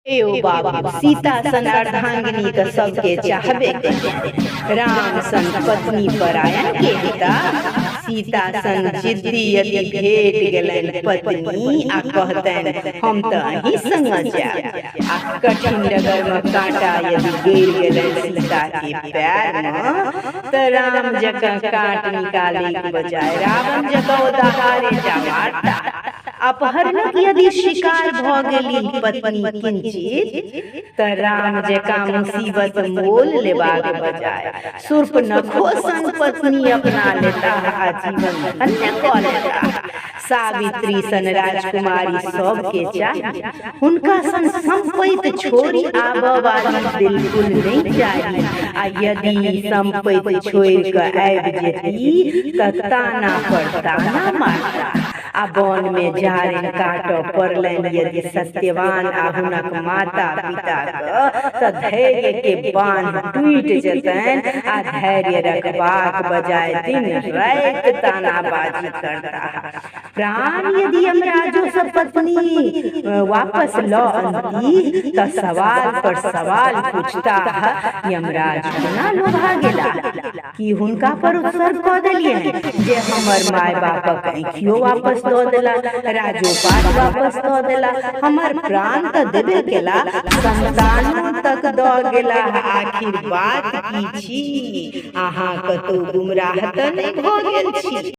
यौ बाबू, सीता सन अर्धांगिनी तऽ सबके चाहबे करी, राम सन पत्नी परायण के हेता। सीता सन जिद्दी यदि भेट गेलनि पत्नी आ कहतनि हम तऽ अहीं संग जायब, आ कठिन डगर में कांटा यदि गड़ि गेलनि सीता के पैर में तऽ राम जकाँ कांट निकाले के बजाय रावण जकाँ ओ दहाड़े जा मारता। अपहरणक यदि शिकार भऽ गेली पत्नी किंचित तऽ राम जकाँ मुसीबत मोल लेबाक बजाय शूर्पणखो सन पत्नी अपना लेताह आ जीवन धन्य कऽ लेताह। सावित्री सन राजकुमारी सबके चाही, हुनका सन सम्पैत छोड़ि आबऽ वाली बिल्कुल नहि चाही, आ यदि सम्पैत छोड़ि कऽ आबि जेती तऽ ताना पर ताना मारता। आ वन में जारनि काटऽ पड़लनि यदि सत्यवान आ हुनक माता पिता के तऽ धैर्य के बान्ह टूटि जेतनि आ धैर्य रखबाक बजाय दिन राति तानाबाजी करताह। प्राण यदि यमराजो सँ पत्नी वापस लऽ अनती तऽ सवाल पर सवाल पूछताह, यमराज कोना लोभा गेला? की हुनका पर उत्सर्ग कऽ देलियनि जे हमर माय बापक आँखियो वापस दऽ देला, राजोपाट वापस दऽ देला, हमर प्राण तऽ देबे केला, संतानो तक दऽ गेला, आखिर बात की छी? अहाँ कतौ गुमराह तऽ नहि भऽ गेल छी?